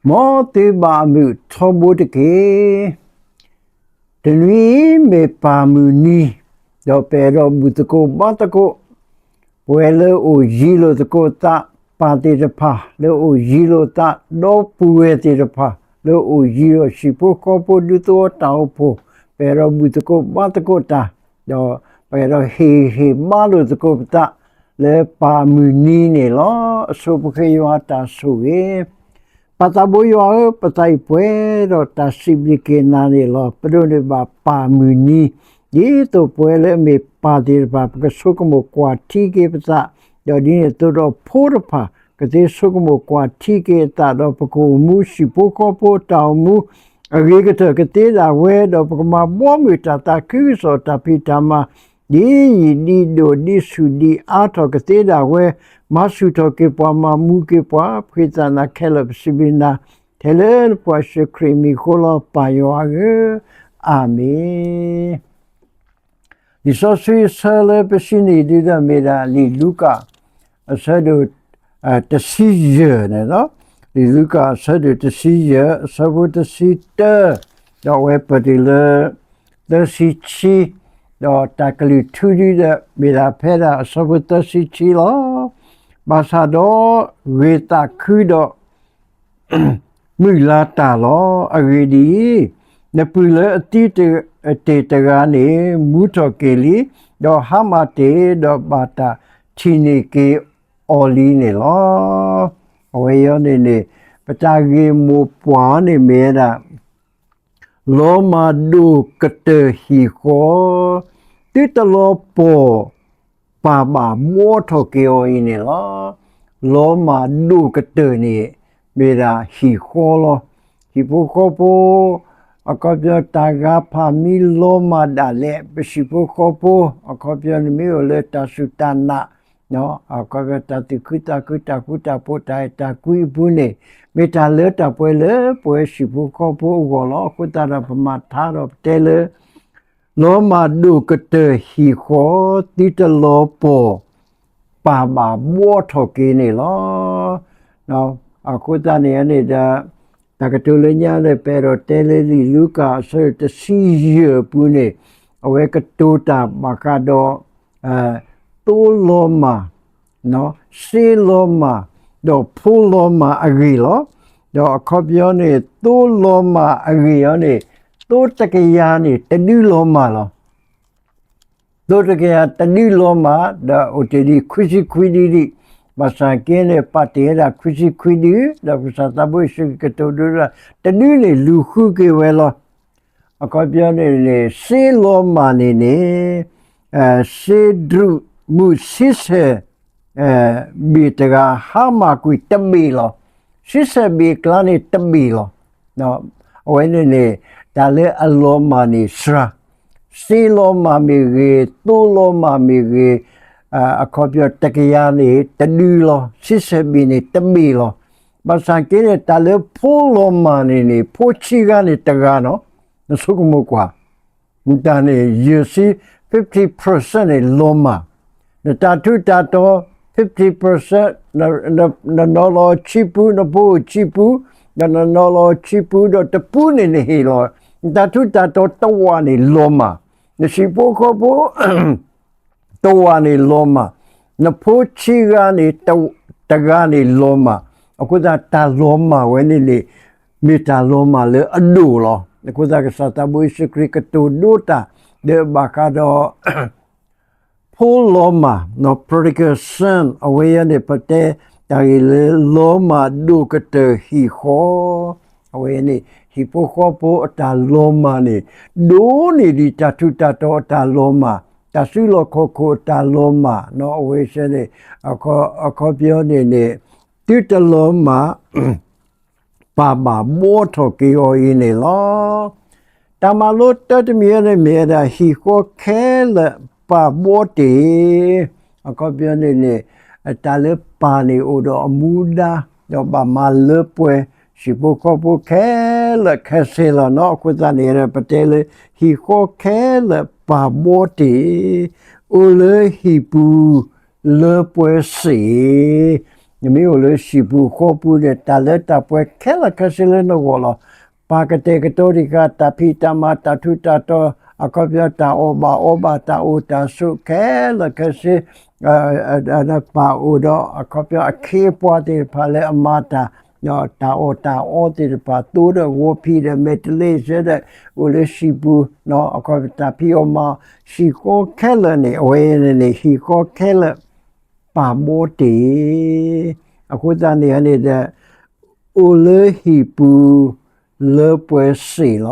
မ်သုဘၣ်အမုာ်ထီဘိတက့ၢ်. တနွံအံၤမ့ၢ်ပၢ်မုၢ်နံၤ, ဒီးပအဲၣ်ဒိးဘူၣ်သကိးဘါသကိး ပဝဲလၢအိၣ်ယံၤလိာ်သကိးသး, ပၢ်သ့ၣ်တဖၣ်လၢအိၣ်ယံၤလိာ်သး, ဒီပုၢ်ဝဲၢ်သ့ၣ်တဖၣ်လၢအိၣ်ယံၤဒီးဟံၣ်ဖိဃီဖိဒူသဝီတၢ်အိၣ်ဖှိၣ်, ပအဲၣ်ဒိးဘူၣ်သကိးဘါသကိးတၢ်, ဒီးပအဲၣ်ဒိးဟ့ၣ်ဂံၢ်ဟ့ၣ်ဘါလိာ်သကိးပသး လၢပၢ်မုၢ်နံၤန့ၣ်လီၤ. အဆိပဃ့ယွၤအတၢ်ဆိၣ်ဂ့ၤ ပၢ်သးဘိယွၤဧၢ, ပသးအံၤပှဲၤဒီးတၢ်စံးဘျုးက့ၤနၤန့ၣ်လီၤ. ပဒိးန့ၢ်ဘၣ်ပၢ်မုၢ်နံၤ, ဒ်သိးပဝဲလၢအမ့ၢ်ပၢ်သ့ၣ်တဖၣ် ပကဆိကမိၣ်ကွၢ်ထံက့ၤပသး, ဒီးဒ်န့ၣ်အသိးဒီးဖိတဖၣ် ကသ့ဆိကမိၣ်ကွၢ်ထံက့ၤအသးဒီး ပကအိၣ်မူဟံၣ်ဖိဃီဖိတၢ်အိၣ်မူ အဂ့ၤကတၢၢ်ကသ့ဒၣ်ဝဲ, ဒီးပကမၤဘီမုၢ်တၢ်သးခုကစီၣ်တၢ်ဖံးတၢ်မၤ ဒ်ယံာ်ဒ်ဒိၣ်ဒ်ဆူၣ်ဒ်အါထီၣ်ကသ့ဒၣ်ဝဲ, မၤဆူၣ်ထီၣ်က့ၤပှၤ မၤမူက့ၤပှၤ, ဖှံသးနၤခဲလၢာ်ပစံးဘျုးနၤ, ထဲလၢနဖိယ့ၣ်ၡူးခရံာ်မံၤဃိလီၤ ပၢ်ယွၤဧၢ, အၤမ့ၣ်. လံာ်စီဆှံဆၢလၢပစံးန့ၢ်ဒုဒီးမ့ၢ်ဒၣ်လံာ်လူၤကၣ် အဆၢဒိၣ် တဆံယဲၢ်န့ၣ်လီၤ. လံာ်လူၤကၣ်အဆၢဒိၣ်တဆံယဲၢ် အဆၢဖိတဆံတၢ ဒီးအဝဲပၢၢ်တုၤလၢ သၢဆံခံ, ဒီးတၢ်ကလုၢ်ထူဒုဒီး မ့ၢ်ဒၣ်ဖဲဒၣ်အဆၢဖိသၢဆံခံလီၤ. ဘၣ်ဆၣ်ဒီးဂ့ၤသးခုဒီး မုၢ်လၢ်တၢ်လီၤ. အဂ့ၢ်ဒ်အံၤ, နပုၢ်လၢအသံတ့ၢ်တဂၤန့ၣ် မူထီၣ်က့ၤလံ, ဒီးဟါမၢ်တ့ၢ်, ဒီးဘၣ်တၢ်ထံၣ်န့ၢ်က့ၤအီၤလံန့ၣ်လီၤ. အဝဲအံၤန့ၣ်န့ၣ် ပတၢ်ဂ့ၢ်မိၢ်ပှၢ်န့ၣ်မ့ၢ်ဝဲဒၣ် လီၤမၢ်ဒိၣ်ကတၢၢ်ဟံၣ်ဃီ, သုတလီၤပှီၢ် ပၢ်ဘၣ်ဘှီထီၣ်က့ၤအီၤအံၤန့ၣ်လီၤ. လီၤမၢ်ဒိၣ်ကတၢၢ်န့ၣ် မ့ၢ်ဒၣ်ဟံၣ်ဃီလီၤ. ဟံၣ်ဖိဃီဖိ အခီပညီတၢ်ဂၤဖးမံလီၤမၢ်ဒၣ်လဲာ် ပဟံၣ်ဖိဃီဖိ အခီပညီန့ၣ်မ့ၢ်အိၣ်လၢတၢ်စူၢ်တၢ်နာ် အခီပညီတၢ်သူၣ်ခုသးခု တၢ်ဃူတၢ်ဖိး တၢ်အဲၣ်တၢ်ကွံအပူၤန့ၣ် မ့ၢ်တၢ်လၢတၢ်ပှဲၤလၢပဝဲဟံၣ်ဖိဃီဖိအဂီၢ်လီၤ. အဃိသတးဒီးပမၤထါဒီးပတဲလၢ လီၤမၢ်ဒိၣ်ကတၢၢ်ဟံၣ်ဃီ သုတလီၤပှီၢ် ပၢ်ဘၣ်ဘှီထီၣ်က့ၤန့ၣ်လီၤ. အဃိသတးန့ၣ်န့ၣ်ဒီး တၢ်ကတိၤလၢညါန့ၣ် ပအဲၣ်ဒိးတဲလၢလံာ်လူၤကၣ်အဆၢတဆံယဲၢ်အပူၤန့ၣ် အဝဲကတိၤတၢ်ဘၣ်ဃးဒီး သိလီၤမၢ် စ့လီၤမၢ် ဒီးဖိလီၤမၢ်အဂ့ၢ်လီၤ. ဒီးအခီပညီန့ၣ် သိလီၤမၢ်အဂ့ၢ်အံၤန့ၣ် သိတကယၤန့ၣ် တဒုလီၤမၢ်လီၤ. သိတကယၤတဒုလီၤမၢ် ဒီးအိၣ်တ့ၢ်ဒံးခွံဆံခွံဒုဒံး, ဘၣ်ဆၣ်က့န့ၣ် ပာ်တ့ၢ်ဝဲဒၣ်ခွံဆံခွံဒု, ဒီးကစၢ်သးဘိယ့ၣ်ၡူးခရံာ်ကတိၤဒိဒီး တဒုန့ၣ်လူၤဃုက့ၤဝဲလီၤ. အခီပညီန့ၣ်န့ၣ် စ့လီၤမၢ်န့ၣ်န့ၣ် စ့ဒြူးမုၢ်ဆံဆဲၣ် ဘ့ၣ်တဂၤ ဟါမၢ်ကွံာ်တဘ့ၣ်လီၤ. ဆံဆဲၣ်ဘ့ၣ်အကျါန့ၣ်တဘ့ၣ်လီၤ. အဝဲန့ၣ်န့ၣ် တၢ်လၢအလီၤမၢ်န့ၣ်စှၤ, စ့လီၤမၢ်မ့ၢ်ဂ့ၤ, သိလီၤမၢ်မ့ၢ်ဂ့ၤ, အခီပညီတကယၤန့ၣ်တဒုလီၤ, ဆံဆဲၣ်ဘ့ၣ်န့ၣ်တဘ့ၣ်လီၤ. ဘၣ်ဆၣ်က့န့ၣ် တၢ်လၢဖိလီၤမၢ်န့ၣ်န့ၣ် ဖိဆံဂၤန့ၣ်တဂၤနီၤ, နဆိကမိၣ်ကွၢ် နတၢ်န့ၣ် ယဲၢ်ဆံ fifty percent န့ၣ် လီၤမၢ်, နတၢ်ထူးတၢ်တီၤ fifty percent နနီၤလီၤဆံပူ, နဖိအိၣ်ဆံပူ, ဒီးနနီၤလီၤဆံပူ, ဒီးတပူန့ၣ်နဟ့ၣ်လီၤ, နတၢ်ထူးတၢ်တီၤတဝာ်န့ၣ် လီၤမၢ်, နဟံၣ်ဖိဃီဖိ တဝာ်န့ၣ်လီၤမၢ်, နဖိဆံဂၤန့ၣ် တဂၤန့ၣ်လီၤမၢ်, အဃိသတးတၢ်လီၤမၢ်ဝဲန့ၣ်န့ၣ် မ့ၢ်တၢ်လီၤမၢ်လၢအဒိၣ်လီၤ. အဃိသတးကစၢ်သးဘိယ့ၣ်ၡူးခရံာ်ကတိၤဒိတၢ် ဒီးဘၣ်ဃးဒီး ဖိလီၤမၢ်, prodigal son အဝဲအံၤန့ၣ် ပတဲတၢ်ဂ့ၢ်လၢလီၤမၢ်ဒိၣ်ကတၢၢ်ဟံၣ်ဃီ, အဝဲန့ၣ် ဟံၣ်ဖိဃီဖိအတၢ်လီၤမၢ်န့ၣ် ဒိၣ်န့ၢ်ဒံးတၢ်ထူးတၢ်တီၤအတၢ်လီၤမၢ်, တၢ်စုလီၢ်ခီၣ်ခိၣ်အတၢ်လီၤမၢ်နီၤ, အဝဲသ့ၣ်န့ၣ် အခီပညီန့ၣ်န့ၣ် သုတလီၤမၢ် ပၢ်ဘၣ်ဘှီထီၣ်က့ၤအီၤအံၤန့ၣ်လီၤ. တၢ်မၤလိတၢတမံၤအံၤန့ၣ်မ့ၢ်ဝဲဒၣ် ဟံၣ်ဃီခဲလၢာ်ပၢ်ဘှီတ့ၢ်, အခီပညီန့ၣ်န့ၣ် တၢ်လၢပၢ်န့ၣ်အိၣ်ဒီးအမူဒါ ဒီးဘၣ်မၤလၢပှဲၤ ဟံၣ်ဖိဃီဖိခဲလၢာ်ခဲဆ့လီၤနီၤ. အဃိသတးန့ၣ်ဒီး ပတဲလၢ ဟံၣ်ဃီခဲလၢာ်ပၢ်ဘှီတ့ၢ်, အိၣ်လၢဟံၣ်ပူၤလၢပှဲၤစ့ၢ် နမ့ၢ်အိၣ်လၢဟံၣ်ပူၤဃီပူၤန့ၣ် တၢ်လၢတၢ်ပှဲၤခဲလၢာ်ခဲဆ့လၢနဂီၢ်လီၤ. ပာ်ကတဲာ်ကတီၤတခါ တၢ်ဖံးတၢ်မၤ တၢ်ထူးတၢ်တီၤ အခီပညီတၢ်အီၣ်ဘၣ်အီဘၣ် တၢ်အိၣ်တၢ်ဆိးခဲလၢာ်ခဲဆ့ ပာ်အိၣ်ဒီး အခီပညီအခ့အပှၤသ့ၣ်တဖၣ်လၢအမၤတၢ် တၢ်အီၣ်တၢ်အီသ့ၣ်တဖၣ် သိဒီးဂီၤဖံးဒီး မဲာ်တလ့စဲဒီး အိၣ်လၢဟံၣ်ပူၤ အခီပညီတၢ်ဖံးအီၣ်မၤ ဟံၣ်ဃီခဲလၢာ်န့ၣ် အဝဲန့ၣ်န့ၣ် ဟံၣ်ဃီခဲလၢာ် ပာ်ဘီတ့ၢ်. အဃိသတးန့ၣ်န့ၣ်ဒီး အိၣ်လၢဟံၣ်ပူၤ လၢပှဲၤစ့ၢ်လီၤ.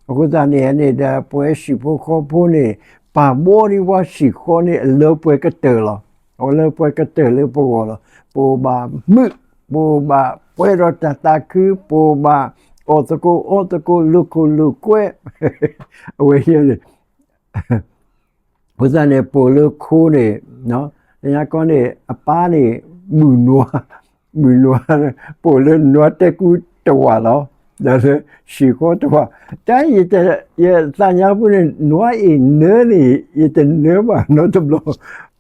အဃိသတးန့ၣ်န့ၣ်ဒီး ပဝဲဟံၣ်ဖိဃီဖိန့ၣ် ပာ်ဘီဒံးပှၤဟံၣ်ဃီန့ၣ် အလၢပှဲၤကတၢၢ်လီၤ. အလၢပှဲၤကတၢၢ်လၢပဂီၢ်လီၤ. ပအိၣ်ဘၣ်မုာ်, ပအိၣ်ဘၣ်ပှဲၤဒီးတၢ်သးခု, ပအိၣ်ဘၣ်အီၣ်သကိးအီသကိး လိာ်ခိၣ်လိာ်ကွဲ, အဝဲန့ၣ် အဃိသတးန့ၣ် ပအိၣ်လၢခိန့ၣ် လၢညါခီန့ၣ် အပၢ်န့ၣ် ဘုၣ်နွါ, ဘုၣ်နွါ, ပအိၣ်လၢနွါတဲကူတဝာ်လီၤ. ဒီးလၢဟံၣ်ဃီတဝာ်, တၢ် ယသးညါပူၤန့ၣ် နွါအ့ၣ်နၢန့ၣ် ယတနၢဘၣ်နီတဘျီ,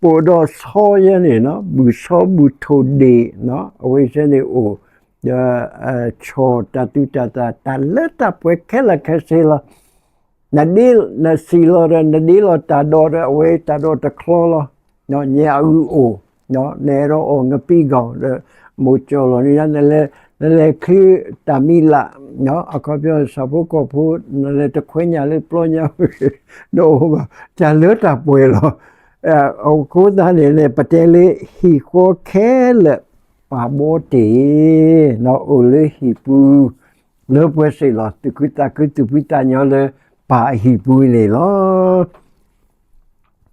ပအိၣ်ဒီးဆီယဲန့ၣ် ဘုၣ်ဆီဘုၣ်ထိၣ်ဒ့ၣ် အဝဲသ့ၣ်န့ၣ်အိၣ် ဒီးဆီၣ်တၢ်သူတၢ်သၣ် တၢ်လၢတၢ်ပှဲၤခဲလၢာ်ခဲဆ့လီၤ. နဒ့ နစံၣ်လီၤဒီး နဒ့လီၤတၢ်ဒီးဒီး အဝဲတၢ်ဒီးတချီလီၤ. ညဲအဂုၢ်အိၣ်, နအဲၣ်ဒိးအီၣ်ငပံးဂီၢ်ဒီး မိၢ်ကၠီၣ်လီၤန့ၣ် နလဲၤ နလဲၤချုးတၢ်မံၤလၢ်, အခီပညီ ဆၣ်ဖိကီၢ်ဖိ နလဲၤတခွဲညၣ်လၢပျီညါ ဒီးအိၣ်ဘၣ် တၢ်လၢတၢ်ပှဲၤလီၤ. အဃိသတးန့ၣ်န့ၣ် ပတဲလၢဟံၣ်ဃီခဲလၢာ် ပာ်ဘီတ့ၢ်, အိၣ်လၢဟံၣ်ပူၤ လၢပှဲၤစ့ၢ်လီၤ. သူၣ်ခုသးခု သူၣ်ဖှံသးညီလၢပၢ်အဟံၣ်ပူၤန့ၣ်လီၤ.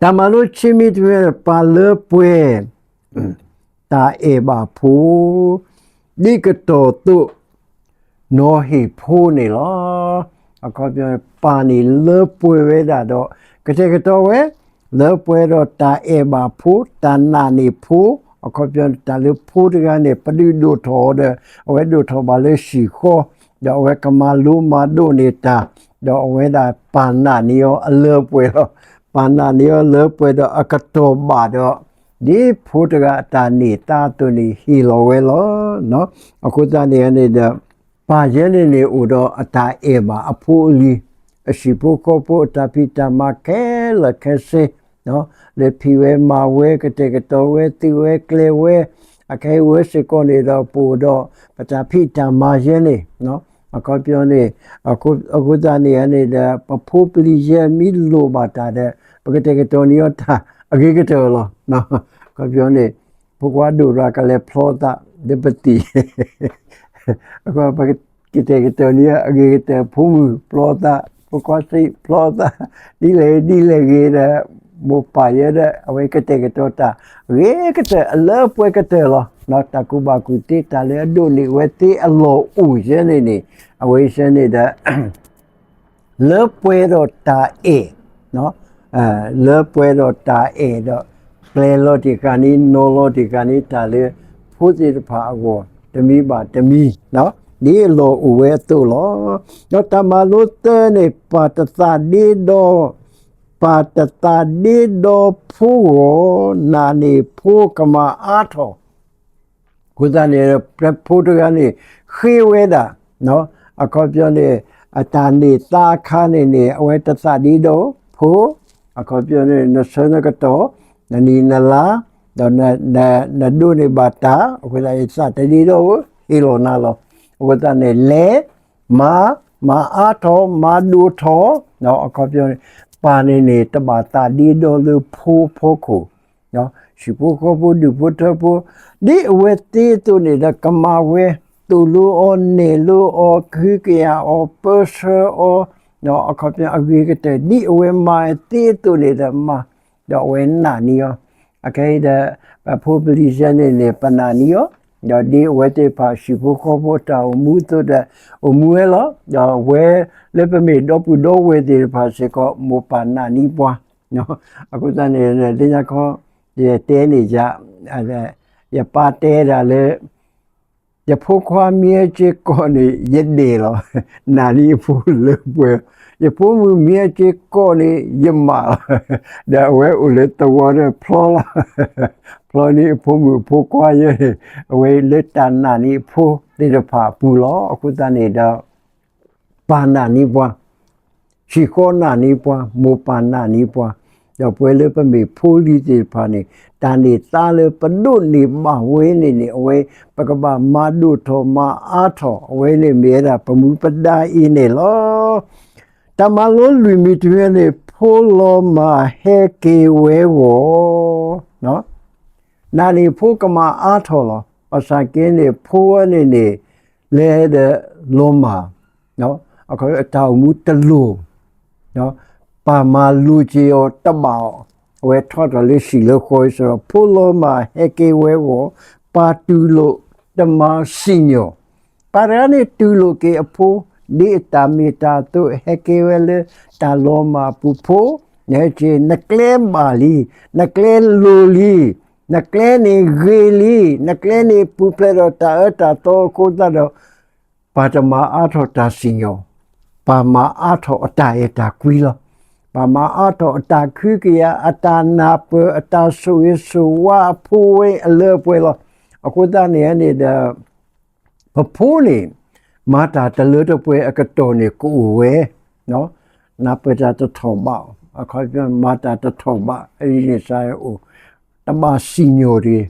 တၢ်မၤလိခံမံၤတမံၤ ပၢ်လၢပှဲၤ တၢ်အဲၣ်ဘၣ်ဖိ ဒ်ကတီၢ်သိး နီၢ်ဟ့ၣ်ဖိန့ၣ်လီၤ. အခီပညီ ပၢ်န့ၣ်လၢပှဲၤဝဲဒၣ်ဒီး ကတဲာ်ကတီၤဝဲ လၢပှဲၤဒီးတၢ်အဲၣ်ဘၣ်ဖိ တၢ်နာ်န့ၢ်ဖိ, အခီပညီ တၢ်လၢဖိတဂၤန့ၣ် ပဒုးဒိၣ်ထီၣ်အီၤဒီး အဝဲဒိၣ်ထီၣ်ဘၣ်လၢဟံၣ်ဃီ, ဒီးအဝဲကမၤလိမၤဒိးန့ၢ်တၢ်, ဒီးအဝဲဒၣ်ပၢ်နာ်န့ၢ်အီၤအလၢပှဲၤလီၤ. ပၢ်နာ်န့ၢ်အီၤလၢပှဲၤဒီးအကတီၢ်ဘၣ်ဒီး ဒ်ဖိတဂၤအတၢ်န့ၢ်သါအသိးန့ၣ်ဟ့ၣ်လီၤဝဲလီၤ. အဃိသတးန့ၣ်န့ၣ်ဒီး ပၢ်ယဲန့ၣ်န့ၣ်အိၣ်ဒီးအတၢ်အဲၣ်ဘၣ်အဖိအလံၤ, အဟံၣ်ဖိဃီဖိအတၢ်ဖံးတၢ်မၤခဲလၢာ်ခဲဆ့, လၢဖံးဝဲမၤဝဲ ကတဲာ်ကတီၤဝဲ သုးဝဲကျဲၤဝဲ, အခဲအံၤဝဲစ့ၢ်ကီးန့ၣ်ဒီး ပအိၣ်ဒီးပတၢ်ဖံးတၢ်မၤယဲန့ၣ်, အခီပညီန့ၣ် အဃိသတးန့ၣ်န့ၣ်ဒီး ပဖိပလံၤယဲမ့ၢ်လိၣ်ဘၣ်တၢ်ဒီး ပကတဲာ်ကတီၤန့ၢ်အီၤတၢ်အဂ့ၤကတၢၢ်လီၤ. အခီပညီန့ၣ် ဖိခွါဒိၣ်ဒီးကလဲၤဖျီသး ဒီးပသံၣ် အဃိပကတဲာ်ကတီၤန့ၢ်အဂ့ၤကတၢၢ် ဖိမုၣ်ဖျီသး ဖိခွါသံၣ်ဖျီသး ဒ်လဲၣ်ဒ်လဲၣ်ဂ့ၤဒီး မိၢ်ပၢ်ယဲဒီး အဝဲကတဲာ်ကတီၤတၢ် ဂ့ၤကတၢၢ်အလၢပှဲၤကတၢၢ်လီၤ. တၢ်ကူၣ်ဘၣ်ကူၣ်သ့ တၢ်လၢအဒိးန့ၢ်ဝဲသ့အလီၢ်အိၣ်ယဲန့ၣ်န့ၣ် အဝဲယဲန့ၣ်ဒီး လၢပှဲၤဒီးတၢ်အဲၣ်, လၢပှဲၤဒီးတၢ်အဲၣ်ဒီး ကျဲၤလီၤတံၢ်ဃာ်န့ၣ် နီၤလီၤတံၢ်ဃာ်န့ၣ် တၢ်လၢဖိသ့ၣ်တဖၣ်အဂီၢ် တမံၤဘၣ်တမံၤ ဒ်အလီၢ်အိၣ်ဝဲအသိးလီၤ. ဒီးတၢ်မၤလိသၢန့ၣ် ပၢ်တသးဒ့ဒီ ပၢ်တသးဒ့ဒီဖိဂီၢ် နာ်န့ၢ်ဖိကမၤအါထီၣ် အဃိသတးန့ၣ် ဖိတဂၤန့ၣ် ဃ့ဝဲဒၣ် အခီပညီန့ၣ် အတၢ်န့ၢ်သါအခါန့ၣ်န့ၣ် အဝဲတသးဒ့ဒီဖိ အခီပညီန့ၣ် နဆၢနကတီၢ် နနံၣ်နလါ ဒီးနဒိးန့ၢ်ဘၣ်တၢ် အဃိသတး ယသးတဒ့ဒီဧၢ ဟ့ၣ်လီၤနၤလီၤ. အဃိသတးန့ၣ် လဲၤမၤ မၤအါထီၣ် မၤဒိၣ်ထီၣ် အခီပညီန့ၣ် ပၢ်န့ၣ်န့ၣ် တဘၣ်သးဒ့ဒီလၢဖိအဖီခိၣ် ဟံၣ်ဖိဃီဖိ ဒူၣ်ဖိထၢဖိ ဒ်အဝဲသ့အသိးန့ၣ်ဒီး ကမၤဝဲ သိၣ်လိအီၤ နဲၣ်လိအီၤ ကဟုကယာ်အီၤ ပၢဆှၢအီၤ အခီပညီအဂ့ၤကတၢၢ် ဒ်အဝဲမၤသ့အသိးန့ၣ်ဒီးမၤ ဒီးအဝဲနာ်န့ၢ်အီၤ အခဲအံၤဒီး ပဖိပလံၤယဲန့ၣ်န့ၣ် ပနာ်န့ၢ်အီၤ ဒီးဒ်အဝဲသ့ၣ်တဖၣ် ဟံၣ်ဖိဃီဖိအတၢ်အိၣ်မူအသိးဒီး အိၣ်မူဝဲလီၤ. ဒီးအဝဲလၢပမ့ၢ်ဒီပုၢ်ဒီဝဲၢ်သ့ၣ်တဖၣ်စ့ၢ်ကီး မိၢ်ပၢ်နာ်န့ၢ်ပှၤ အဃိသတးန့ၣ် လၢညါခီ ယတဲန့ၣ်ယၤ ယပၢ်တဲဒၣ်လၢ ယဖိခွါမ့ၢ်အစ့ကိးန့ၣ် ယဒဲးလီၤ နာ်န့ၢ်ယဖိလၢပှဲၤ, ယဖိမုၣ်မ့ၢ်အစ့ကိးန့ၣ် ယမၢ်လီၤ ဒီးအဝဲအိၣ်လၢသဝီဒီးဖျီလီၤ ဖျီန့ၢ်အဖိမုၣ်အဖိခွါယဲန့ၣ် အဝဲလၢတၢ်နာ်န့ၢ်အဖိသ့ၣ်တဖၣ်အပူၤလီၤ. အဃိသတးန့ၣ်ဒီး ပၢ်နာ်န့ၢ်ပှၤ, ဟံၣ်ဃီနာ်န့ၢ်ပှၤ, မိၢ်ပၢ်နာ်န့ၢ်ပှၤ, ဒီးပဝဲလၢပမ့ၢ်ဖိလံၤသ့ၣ်တဖၣ်န့ၣ် တၢ်န့ၢ်သါလၢပဒိးန့ၢ်ဘၣ်ဝဲန့ၣ်န့ၣ် အဝဲ ပကဘၣ်မၤဒိၣ်ထီၣ်မၤအါထီၣ် အဝဲန့ၣ်မ့ၢ်ဝဲဒၣ်ပမူပဒါအံၤန့ၣ်လီၤ. တၢ်မၤလိလွံၢ်မံၤတမံၤန့ၣ် ဖိလီၤမၢ်ဟဲက့ၤဝဲဂီၢ်, နာ်န့ၢ်ဖိကမၤအါထီၣ်လီၤ. ဘၣ်ဆၣ်က့န့ၣ် ဖိဝဲန့ၣ်န့ၣ် လဲၤဒီးလီၤမၢ် အတၢ်အိၣ်မူတလိၤ, ပၢ်မၤလိၤက့ၤအီၤတဘၣ်အီၤ, အဝဲထီထီၣ်လၢဟံၣ်လၢဃီအံၤစ့ၢ်ကီး ဖိလီၤမၢ်ဟဲက့ၤဝဲဂီၢ်, ပၢ်တူၢ်လိာ်တမၤစံၣ်ညီၣ်, ပၢ်တဂၤန့ၣ်တူၢ်လိာ်က့ၤအဖိ ဒ်အတၢ်မ့ၢ်တၢ်အသိး ဟဲက့ၤဝဲလၢတၢ်လီၤမၢ်အပူၤ ဖိ နဟဲက့ၤ နကျဲဘၣ်လံ, နကျဲလိၤလံ, နကျဲန့ၣ်ဂ့ၤလံ, နကျဲန့ၣ်ပူၤဖျဲးဒီးတၢ်အၢတၢ်သီအဃိသတးဒီး ပၢ်တမၤအါထီၣ်တၢ်စံၣ်ညီၣ်, ပၢ်မၤအါထီၣ်အတၢ်အဲၣ်တၢ်ကွံလီၤ. ပၢ်မၤအါထီၣ်အတၢ်ခုကယာ် အတၢ်နၢ်ပၢၢ် အတၢ်ဆိၣ်ဂ့ၤဆိၣ်ဝါအဖိဝဲအလၢအပှဲၤလီၤ. အဃိသတးန့ၣ်န့ၣ်ဒီး ပဖိန့ၣ် မၤတၢ်တလၢတပှဲၤအကတီၢ်န့ၣ်ကအိၣ်ဝဲ, နၢ်ပၢၢ်တၢ်တထီၣ်ဘး, အခီပညီမၤတၢ်တထီၣ်ဘး အန့ၣ်စ့ၢ်ကီး တဘၣ်စံၣ်ညီၣ်တဂ့ၤ,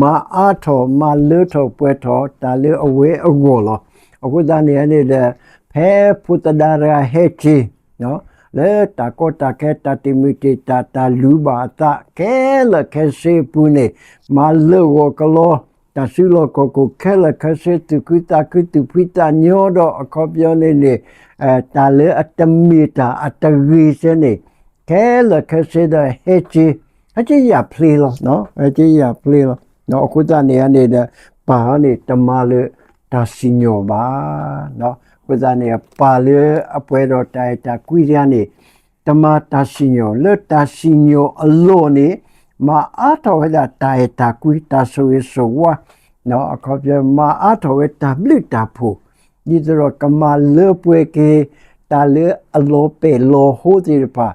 မၤအါထီၣ်မၤလၢထီၣ်ပှဲၤထီၣ်တၢ်လၢအဝဲအဂီၢ်လီၤ. အဃိသတးန့ၣ်န့ၣ်ဒီး ဖဲဖိသဒါတဂၤဟဲက့ၤ လၢတၢ်ကီတၢ်ခဲ တၢ်တမုာ်တံာ်တာ် တၢ်လူၤဘၣ်အသးခဲလၢာ်ခဲဆ့အပူၤန့ၣ် မၤလၢာ်ဂီၢ်ကလီ တၢ်စုလီၢ်ခီၣ်ခိၣ်ခဲလၢာ်ခဲဆ့ သူၣ်ခုသးခု သူၣ်ဖှံသးညီဒီး အခီပညီန့ၣ်န့ၣ် တၢ်လၢအတမ့ၢ်တၢ်အတဂ့ၤစဲန့ၣ် ခဲလၢာ်ခဲဆ့ဒီးဟဲက့ၤ, ဟဲက့ၤယာ်ဖျ့လီၤ, ဟဲက့ၤယာ်ဖျ့လီၤ. အဃိသတးန့ၣ်န့ၣ်ဒီး ပၢ်န့ၣ်တမၤလၢတၢ်စံၣ်ညီၣ်ဘၣ်. အဃိသတးန့ၣ် ပၢ်လၢအပှဲၤဒီးတၢ်အဲၣ်တၢ်ကွံတဂၤန့ၣ် တမၤတၢ်စံၣ်ညီၣ်, လၢတၢ်စံၣ်ညီၣ်အလီၢ်န့ၣ် မၤအါထီၣ်ဝဲဒၣ်တၢ်အဲၣ်တၢ်ကွံ တၢ်ဆိၣ်ဂ့ၤဆိၣ်ဝါ, အခီပညီ မၤအါထီၣ်ဝဲတၢ်ဘျုးတၢ်ဖှိၣ်, ဒ်သိးဒီးကမၤလၢပှဲၤက့ၤ တၢ်လၢအလီၤပဲာ်လီၤဟိသ့ၣ်တဖၣ်,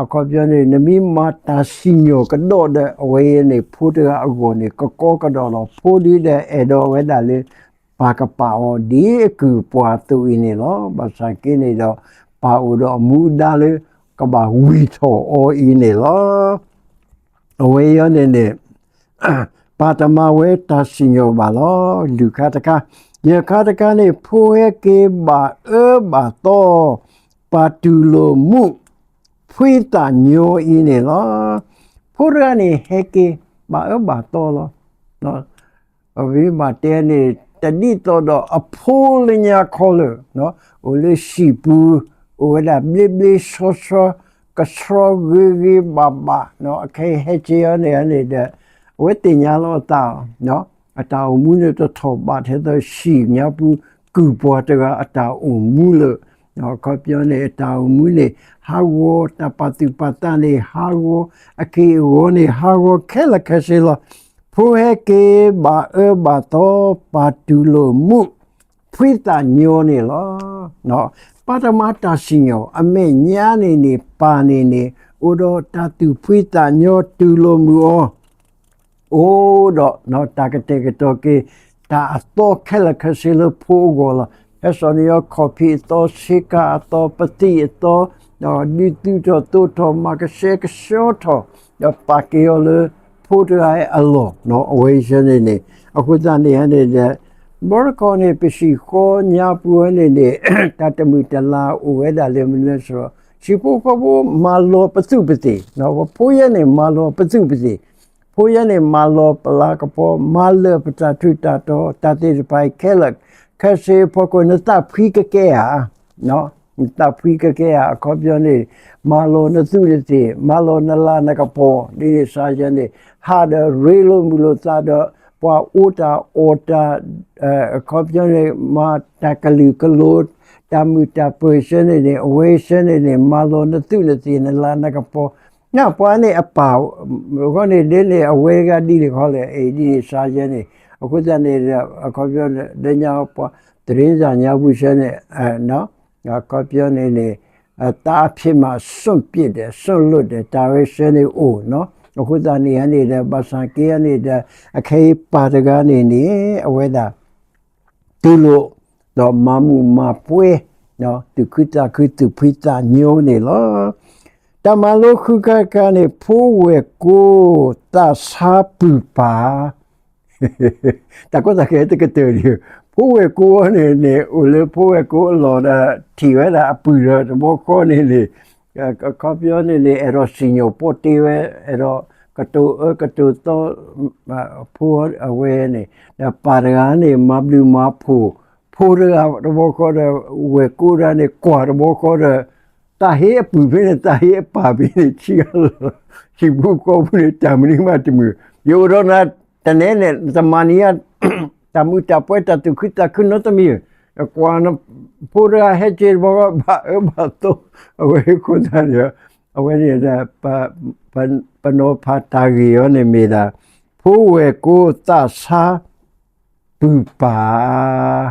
အခီပညီန့ၣ် နမ့ၢ်မၤတၢ်စံၣ်ညီၣ်ကဒီးဒီး အဝဲအံၤန့ၣ် ဖိတဂၤအဂီၢ်န့ၣ် ကကီကဒီးလီၤ. ဖိဒ်ဒီးအဲၣ်ဒိးဝဲဒၣ်လၢ ပၢ်ကပာ်အီၤဒ်အကုၢ်ပှၤအသိးအံၤန့ၣ်လီၤ. ဘၣ်ဆၣ်က့န့ၣ်ဒီး ပၢ်အိၣ်ဒီးအမူဒါလၢ ကဘၣ်ဝံၢ်ထီၣ်အီၤအံၤန့ၣ်လီၤ. အဝဲအံၤန့ၣ်န့ၣ် ပၢ်တမၤဝဲတၢ်စံၣ်ညီၣ်ဘၣ်လီၤ. လွံၢ်ခါတခါ, ယဲၢ်ခါတခါန့ၣ် ဖိဟဲက့ၤဘၣ်အၢဘၣ်သီ, ပၢ်တူၢ်လိာ်မူး ဖှံသးညီအံၤန့ၣ်လီၤ. ဖိတဂၤန့ၣ် ဟဲက့ၤဘၣ်အၢဘၣ်သီလီၤ. ပမ့ၢ်ဘၣ်တဲန့ၣ် တဒ်သိးဒီးအဖိလၢညါခီလၢာ်, အိၣ်လၢဟံၣ်ပူၤ, အိၣ်ဝဲဒၣ်ဘျ့ဘျ့ဆှီဆှီ, ကဆှီဂ့ၤဂ့ၤဘၣ်ဘၣ်, အခဲအံၤဟဲက့ၤအီၤန့ၣ်န့ၣ်ဒီး အဝဲသ့ၣ်ညါလီၤအသး, အတၢ်အိၣ်မူန့ၣ်တထီၣ်ဘးထဲသိး ဟံၣ်ညါပူၤ ကုၢ်ပှၤတဂၤအတၢ်အိၣ်မူလၢာ်, အခီပညီန့ၣ် အတၢ်အိၣ်မူန့ၣ် ဟးဂီၤ တၢ်ပာ်သူၣ်ပာ်သးန့ၣ် ဟးဂီၤ အက့ၢ်အဂီၤန့ၣ် ဟးဂီၤခဲလၢာ်ခဲဆ့လီၤ. ဖိဟဲက့ၤဘၣ်အၢဘၣ်သီ, ပၢ်တူၢ်လိာ်မူး ဖှံသးညီန့ၣ်လီၤ. ပၢ်တမၤတၢ်စံၣ်ညီၣ် အမဲာ်ညါန့ၣ်န့ၣ် ပၢ်န့ၣ်န့ၣ် အိၣ်ဒီးတၢ်သူၣ်ဖှံသးညီ တူၢ်လိာ်မုာ်အီၤ အိၣ်ဒီးတၢ်ကတဲာ်ကတီၤက့ၤ တၢ်အသီခဲလၢာ်ခဲဆ့လၢဖိအဂီၢ်လီၤ. ဟဲစိာ်န့ၢ်အီၤခီၣ်ဖံးအသီ, ဆ့ကၤအသီ, ပသံၣ်အသီ, ဒီးဒုးသုးထီၣ်သိးထီၣ် မၤကဆှဲကဆှီထီၣ်, ဒီးပာ်က့ၤအီၤလၢဖိတဂၤအလီၢ်, အဝဲအံၤန့ၣ်န့ၣ် အဃိသတးန့ၣ်န့ၣ်ဒီး ဘီတခီန့ၣ် ပဟံၣ်ဃီညါပူၤဝဲန့ၣ်န့ၣ် တၢ်တမုာ်တလၤအိၣ်ဝဲဒၣ်လၢမနုၤလဲၣ်န့ၣ် ဟံၣ်ဖိဃီဖိမၤလီၤပသူးပသ့ၣ်, ပဖိယဲန့ၣ် မၤလီၤပသူးပသ့ၣ်, ဖိယဲန့ၣ် မၤလီၤပလၤကပီၤ, မၤလၢာ်ပတၢ်ထူးတၢ်တီၤ, တၢ်သ့ၣ်တဖၣ်အံၤခဲလၢာ် ခဲဆ့အဖီခိၣ် နသးဖှံကကဲဧါ, နသးဖှံကကဲဧါ, အခီပညီန့ၣ် မၤလီၤနသူးနသ့ၣ်, မၤလီၤနလၤနကပီၤ, ဒ်န့ၣ်စ့ၢ်ကီးန့ၣ် ဟးဒီးရ့လိာ်မုာ်လိာ်သးဒီး ပှၤအီၣ်တၢ်အီၣ်တၢ်, အခီပညီန့ၣ် မၤတၢ်ကလုာ်ကလိၤ, တၢ်မုာ်တၢ်ပၢၤစ့ၢ်န့ၣ်န့ၣ် အဝဲစ့ၢ်န့ၣ်န့ၣ် မၤလီၤနသူးနသ့ၣ် နလၤနကပီၤ, ပှၤန့ၣ်အပၢ်, အဃိန့ၣ်ဒ်န့ၣ် အဝဲတဂၤဒ်လဲၣ်ခီလဲၣ်, ဒ်န့ၣ်စ့ၢ်ကီးန့ၣ် အဃိသတးန့ၣ် အခီပညီ လၢညါပှၤ သရ့သးညါပူၤစ့ၢ်န့ၣ် အခီပညီန့ၣ်န့ၣ် သားအဖြစ်မှ စွန့်ပစ်တယ်, စွန့်လွှတ်တယ်, တၢ်ဝဲစ့ၢ်န့ၣ်အိၣ်နီၤ အဃိသတးန့ၣ်န့ၣ်ဒီး ဘၣ်ဆၣ်က့န့ၣ်ဒီး အခဲအံၤပၢ်တဂၤန့ၣ်န့ၣ် အဝဲဒၣ် တူၢ်လိာ် ဒီးမၤမုာ်မၤပှဲၤ သူၣ်ခုသးခု သူၣ်ဖှံသးညီန့ၣ်လီၤ. တၢ်မၤလိဃုခါတခါန့ၣ် ဖိဝဲၢ်ကိသးဆါပုၢ်ပၢ် တၢ်ကီတၢ်ခဲတကတၢၢ်န့ၣ် ဖိဝဲၢ်ကိန့ၣ်န့ၣ် အိၣ်လၢဖိဝဲၢ်ကိအလီၢ်ဒီး ထံၣ်ဝဲဒၣ်အပုၢ်ဒီးတဘျီဃီန့ၣ်န့ၣ် အခီပညီန့ၣ်န့ၣ် အဲၣ်ဒိးစံၣ်ညီၣ်ပီတ့ဝဲ အဲၣ်ဒိးကတိၤအၢကတိၤသီ ဖိအဝဲန့ၣ် ဒီးပၢ်တဂၤန့ၣ် မၤဘျုးမၤဖှိၣ် ဖိတဂၤတဘျီဃီဒီး ဝဲၢ်ကိတဂၤန့ၣ် ကွၢ်တဘျီဃီဒီး တၢ်ဟ့ၣ်အပုၢ်ဖဲန့ၣ် တၢ်ဟ့ၣ်အပၢ်ဖဲန့ၣ် ဆံးအါလီၤ ဟံၣ်ဖိဃီဖိန့ၣ် တၢ်မနုၤမးတမုာ် ယအိၣ်ဒီးနၤတနဲန့ၣ် တမၤန့ၢ်ယၤ တၢ်မုာ်တၢ်ပှဲၤ တၢ်သူၣ်ခုသးခုနီတမံၤ ကွၢ်နဖိတဂၤဟဲက့ၤတဘျီဃီ ဘၣ်အၢဘၣ်သီ အဝဲအဃိသတးန့ၣ် အဝဲန့ၣ် ပနီၤဖးတၢ်ဂ့ၢ်အံၤန့ၣ်မ့ၢ်ဒၣ် ဖိဝဲၢ်ကိသးဆါ ပုၢ်ပၢ်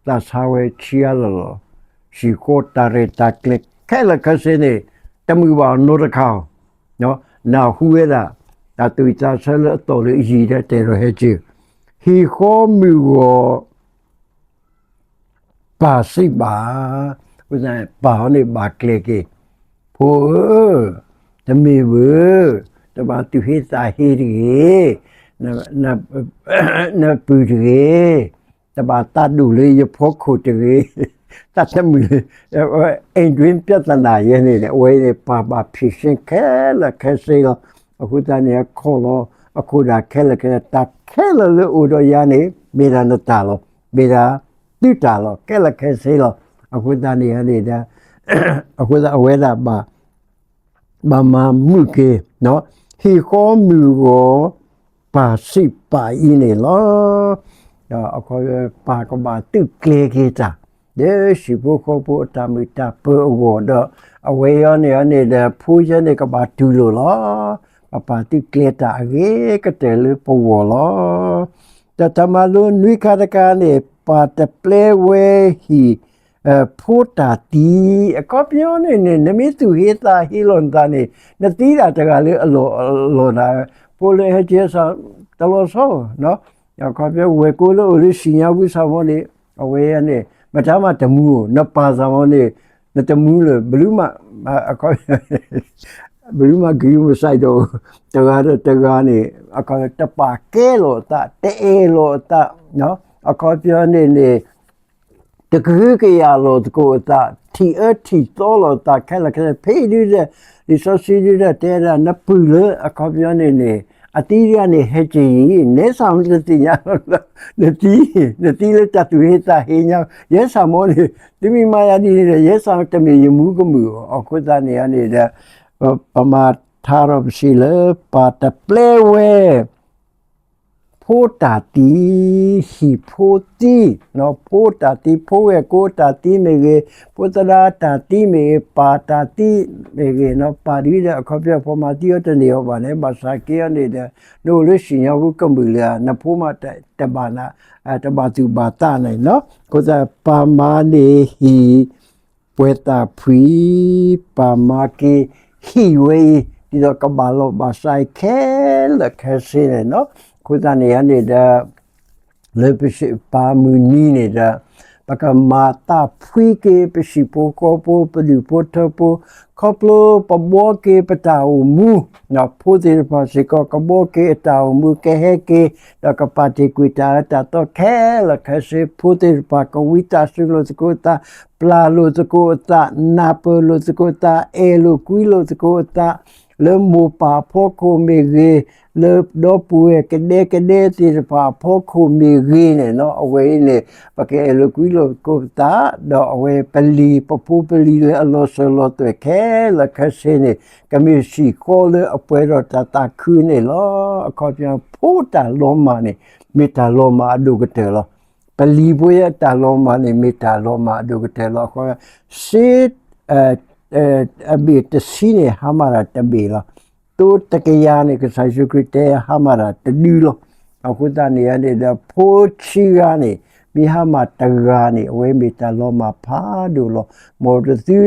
သးဆါဝဲဆံးအါလီၤလီၤ ဟံၣ်ဃီတၢ်ရဲၣ်တၢ်ကျဲၤခဲလၢာ်ခဲဆ့န့ၣ် တမုာ်ဘၣ်နီတခါအီၤ နၢ်ဟူဝဲဒၣ် တၢ်သူၣ်ဝံၣ်သးဆၢလၢအသီၣ်လၢအယံၤဒီးတဲဒီးဟဲက့ၤ ဟံၣ်ဃီမုၢ်ဂီၤ ပၢ်စံးဘၣ်, ပၢ်ဟီန့ၣ်ဘၣ်ကျဲၤက့ၤ, ဖိဧၢ, တမ့ၢ်ဘၣ်, တဘၣ်သူၣ်ဟ့သးဟ့တဂ့ၤ, နပုၢ်တဂ့ၤ, တဘၣ်သးဒိၣ်လၢယဖီခိၣ်တဂ့ၤ, တၢ်တမုာ်, အိမ်တွင်းပြဿနာ ယဲန့ၣ် အဝဲန့ၣ် ပၢ်ဘၣ်ဖြေရှင်းခဲလၢာ်ခဲဆ့လီၤ. အဃိသတးန့ၣ် အခီၣ်လီၤ အခိၣ်ဒၣ်ခဲလၢာ်ခဲဆ့ တၢ်ခဲလၢာ်လၢအိၣ်ဒီးယၤန့ၣ် မ့ၢ်ဒၣ်နတၢ်လီၤ. မ့ၢ်ဒၣ်သုတၢ်လီၤ ခဲလၢာ်ခဲဆ့လီၤ. အဃိသတးန့ၣ်န့ၣ်ဒီး အဃိသတးအဝဲဒၣ်ဘၣ် ဘၣ်မၤမုာ်က့ၤ ဟံၣ်ဃီမုၢ်ဂီၤ ပၢ်စံးပာ်အံၤန့ၣ်လီၤ. ဒီးအခီ ပၢ်ကဘၣ်သုးကျဲၤက့ၤတၢ် လၢဟံၣ်ဖိဃီဖိအတၢ်မုာ်တၢ်ပၢၤအဂီၢ်ဒီး အဝဲအံၤန့ၣ်န့ၣ်ဒီး ဖိယဲန့ၣ်ကဘၣ်တူၢ်လိာ်လီၤ. ပၢ်ပၢ်သုးကျဲၤတၢ်အဂ့ၤကတၢၢ်လၢပဂီၢ်လီၤ. ဒီးတၢ်မၤလိနွံခါတခါန့ၣ် ပၢ်တပျဲဝဲဟံၣ် ဖိတၢ်သံ, အခီပညီန့ၣ်န့ၣ် နမ့ၢ်သူၣ်ဟ့သးဟ့လီၤနသးန့ၣ် နသံဒၣ်တဂၤလၢအလီၢ်အလီၢ်ဒၣ်, ဖိလၢဟဲက့ၤစၢ်တလီၤဆီ, အခီပညီဝဲၢ်ကိလၢအိၣ်လၢစံၣ်ညါပူၤစၢ်မီၤန့ၣ် အဝဲန့ၣ် မတၤမးတမူဧိၤ, နပၢ်စၢ်မီၤန့ၣ် နတမူလၢၤ ဘျုးမး ဘျုးမးဂ့ၤမုၢ်စဲးဒီး တဂၤဒီးတဂၤန့ၣ် အခီပညီတပာ်ကဲလီၤအသး တအဲၣ်လီၤအသး, အခီပညီန့ၣ်န့ၣ် တကဟုကယာ်လိာ်သကိးအသး ထံၣ်အၢထံၣ်သီလိာ်သးခဲလၢာ်ခဲဆ့ ဖဲအံၤဒုဒီး လံာ်စီဆှံဒုဒီးတဲဒၣ် နပုၢ်လၢအခီပညီန့ၣ်န့ၣ် အသံတဂၤန့ၣ် ဟဲက့ၤအံၤ နဲစၢ်မီၤတသ့ၣ်ညါလီၤ နသံ, နသံလၢတၢ်သူၣ်ဟ့သးဟ့ညါ ယဲစၢ်မီၤန့ၣ် သုမ့ၢ်မၤယၤဒ်န့ၣ်ဒီး ယဲစၢ်တမ့ၢ်ယမူကမုာ်အဃိသတးန့ၣ်န့ၣ်ဒီး ပမၤထါထီၣ်ပစံးလၢ ပၢ်တပျဲဝဲ ဖိတၢ်သံ, ဟံၣ်ဖိသံ, ဖိတၢ်သံ ဖိဝဲၢ်ကိတၢ်သံမ့ၢ်ဂ့ၤ, ဖိသဒါတၢ်သံမ့ၢ်ဂ့ၤ, ပၢ်တၢ်သံမ့ၢ်ဂ့ၤ, ပၢ်ဒ်ဒီး အခီပညီဖိမၤသံအီၤတန့ၢ်အီၤဘၣ်န့ၣ် ဘၣ်ဆၣ်က့အီၤန့ၣ်ဒီး နအိၣ်လၢစံၣ်ညီၣ်ပူၤကမုာ်လၢ နဖိမးတဘၣ်နၤ တဘၣ်သူၣ်ဘၣ်သးန့ၣ်လီၤ. အဃိသတး ပၢ်မၤန့ၢ်ဟံၣ် ပှဲၤသးဖှံ, ပၢ်မၤက့ၤဟံၣ်ဝဲအံၤ ဒ်သိးကဘၣ်လီၢ်ဘၣ်စးအံၤခဲလၢာ်ခဲဆ့န့ၣ်လီၤ. အဃိသတးန့ၣ်န့ၣ်ဒီး လၢပစံးပၢ်မုၢ်နံၤန့ၣ်ဒီး ပကမၤသးဖှံက့ၤ ပဟံၣ်ဖိဃီဖိ ပဒူၣ်ဖိထၢဖိ ခီဖျိပဘှီက့ၤပတၢ်အိၣ်မူ ဖိသ့ၣ်တဖၣ်စ့ၢ်ကီး ကဘှီက့ၤအတၢ်အိၣ်မူ ကဟဲက့ၤ ဒီးကပာ်တ့ၢ်ကွံာ်တၢ်အၢတၢ်သီခဲလၢာ်ခဲဆ့ ဖိသ့ၣ်တဖၣ် ကဝံသးစူၤလိာ်သကိးအသး ပျၢ်လိာ်သကိးအသး နၢ်ပၢၢ်လိာ်သကိးအသး အဲၣ်လိာ်ကွံလိာ်သကိးအသး လၢမိၢ်ပၢ်အဖီခိၣ်မ့ၢ်ဂ့ၤ, လၢဒီပုၢ်ဝဲၢ်ကဒဲကဒဲသ့ၣ်တဖၣ်အဖီခိၣ်မ့ၢ်ဂ့ၤန့ၣ်လီၤ. အဝဲအံၤန့ၣ် ပကအဲၣ်လိာ်ကွံလိာ်သကိးပသး ဒီးအဝဲပလံၤ ပဖိပလံၤလၢအလီၤစၢၤလီၤသွဲၣ်ခဲလၢာ်ခဲဆ့န့ၣ် ကမ့ၢ်စံၣ်ဃီလၢအပှဲၤဒီးတၢ်သးခုန့ၣ်လီၤ. အခီပညီ ဖိတၢ်လီၤမၢ်န့ၣ် မ့ၢ်တၢ်လီၤမၢ်အဒိၣ်ကတၢၢ်လီၤ. ပလံၤဖိအတၢ်လီၤမၢ်န့ၣ် မ့ၢ်တၢ်လီၤမၢ်အဒိၣ်ကတၢၢ်လီၤ. အဃိ စ့ အဘ့ၣ်တဆံန့ၣ် ဟါမၢ်တၢ်တဘ့ၣ်လီၤ. တိတကယၤန့ၣ် ကစၢ်ယ့ၣ်ၡူးခရံာ်တဲ ဟါမၢ်တၢ်တဒုလီၤ. အဃိသတးန့ၣ်န့ၣ်ဒီး ဖိဆံဂၤန့ၣ် မ့ၢ်ဟါမၢ်တဂၤန့ၣ် အဝဲမ့ၢ်တၢ်လီၤမၢ်ဖးဒိၣ်လီၤ. မ်ပသု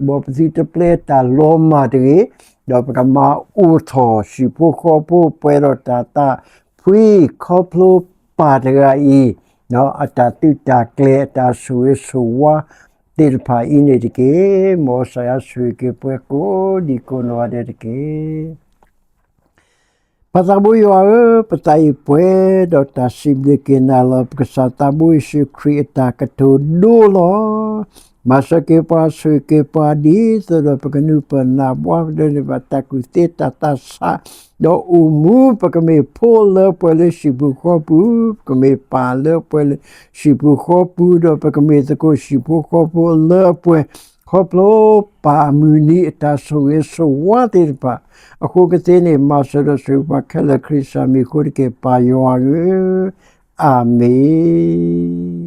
မ်ပသုတပျဲတၢ်လီၤမၢ်တဂ့ၤ ဒီးပကမၤအိၣ်ထီၣ်ဟံၣ်ဖိဃီဖိပှဲၤဒီးတၢ်သးဖှံ ခီဖျိပၢ်တဂၤအံၤ အတၢ်သုးတၢ်ကျဲၤအတၢ်ဆိၣ်ဂ့ၤဆိၣ်ဝါသ့ၣ်တဖၣ်အံၤန့ၣ်တက့ၢ်. မ်ကစၢ်ယွၤဆိၣ်ဂ့ၤက့ၤပှၤကိးဒံကိးနီၢ်ဂၤဒဲးတက့ၢ်. ပၢ်သးဘိယွၤဧၢ, ပသးအံၤပှဲၤဒီးတၢ်စံးဘျုးက့ၤနၤလီၤ. ပကစၢ်သးဘိယ့ၣ်ၡူးခရံာ်အတၢ်ကတိၤဒိလီၤ. မၤစၢၤက့ၤပှၤ ဆိၣ်ဂ့ၤက့ၤပှၤ ဒ်သိးဒီးပကနုာ်ပၢၢ်နၢ်ဘှါကဒီးန့ၢ်ဘၣ်တၢ်ကူၣ်သ့တၢ်သးဆး, ဒီးအိၣ်မူပကမ့ၢ်ဖိလၢပှဲၤလၢဟံၣ်ပူၤဃီပူၤ, ပကမ့ၢ်ပၢ်လၢပှဲၤလၢဟံၣ်ပူၤဃီပူၤ, ဒီးပကမ့ၢ်သကိးဟံၣ်ဖိဃီဖိလၢအပှဲၤ ခီဖျိပၢ်အမုၢ်နံၤအတၢ်ဆိၣ်ဂ့ၤဆိၣ်ဝါသ့ၣ်တဖၣ် အဃိကသ့န့ၣ် မၤစၢၤဒီးဆိၣ်ဂ့ၤပှၤခဲလၢာ် ခရံာ်စၢ်မံၤအဃိတက့ၢ် ပၢ်ယွၤဧၢ, အၤမ့ၣ်.